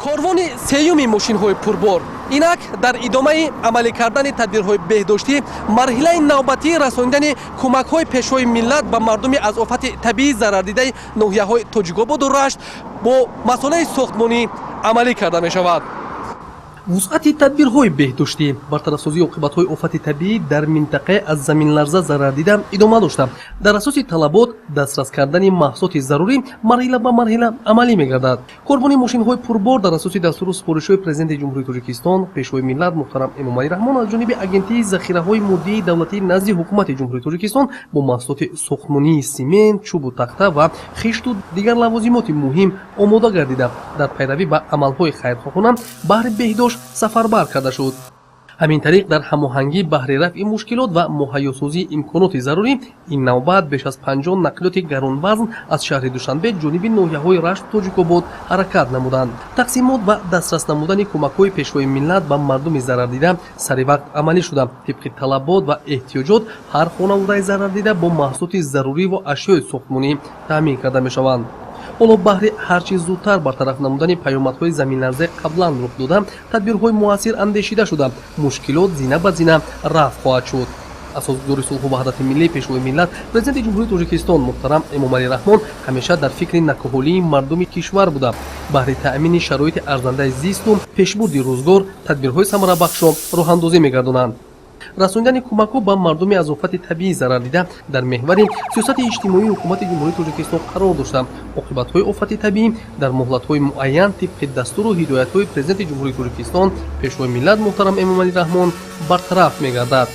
Корвони сеюми мошинҳои пурбор инак дар идомаи амалӣ кардани тадбирҳои беҳдоштӣ, марҳилаи навбатии расонидани кӯмакҳои Пешвои миллат ба мардуми аз офати табиӣ зарардидаи ноҳияҳои Тоҷикободу Рашт бо масолеҳи сохтмонӣ амалӣ карда мешавад. Вусъати тадбирҳои беҳдоштӣ, бартарафсозии оқибатҳои офати табиӣ дар минтақаи аз заминларза зарардида идома дошта, дар асоси талабот дастрас кардани маҳсулоти зарурӣ марҳила ба марҳила амалӣ мегардад. Корвони мошинҳои пурбор дар асоси дастуру супоришҳои Президенти Ҷумҳурии Тоҷикистон, Пешвои миллат муҳтарам Эмомалӣ Раҳмон аз ҷониби Агентии захираҳои моддии давлатии назди Ҳукумати Ҷумҳурии Тоҷикистон бо маҳсулоти сохтмонии симент, чӯбу тахта ва хишту дигар лавозимоти муҳим омода гардида, дар пайравӣ ба амалҳои хайрхоҳона баҳри беҳдошт сафарбар карда шуд. Ҳамин тариқ, дар ҳамоҳангӣ баҳри рафъи мушкилот ва муҳайёсозии имконоти зарурӣ, ин навбат беш аз 50 нақлиёти гаронвазн аз шаҳри Душанбе ҷониби ноҳияҳои Рашту Тоҷикобод ҳаракат намуданд. Тақсимот ва дастрас намудани кӯмакҳои Пешвои миллат ба мардуми зарардида сари вақт амалӣ шуда, тибқи талабот ва эҳтиёҷот ҳар хонаводаи зарардида бо маҳсулоти зарурӣ ва ашёи сохтмонӣ таъмин карда мешаванд. Ҳоло баҳри ҳарчи зудтар бартараф намудани паёмадҳои заминларзаи қаблан рух дода, тадбирҳои муассир андешида шуда, мушкилот зина ба зина рафъ хоҳад шуд. Асосгузори сулҳу ваҳдати миллӣ, Пешвои миллат, Президенти Ҷумҳурии Тоҷикистон муҳтарам Эмомалӣ Раҳмон ҳамеша дар фикри некӯҳолии мардуми кишвар буда, баҳри таъмини шароити арзандаи зисту пешбурди рӯзгор тадбирҳои самарабахшро роҳандозӣ мегардонанд. Расонидани кӯмакҳо ба мардуми аз офати табиӣ зарардида дар меҳвари сиёсати иҷтимоии Ҳукумати Ҷумҳурии Тоҷикистон қарор дошта, оқибатҳои офати табиӣ дар муҳлатҳои муайян тибқи дастуру ҳидоятҳои Президенти Ҷумҳурии Тоҷикистон, Пешвои миллат муҳтарам Эмомалӣ Раҳмон бартараф мегардад.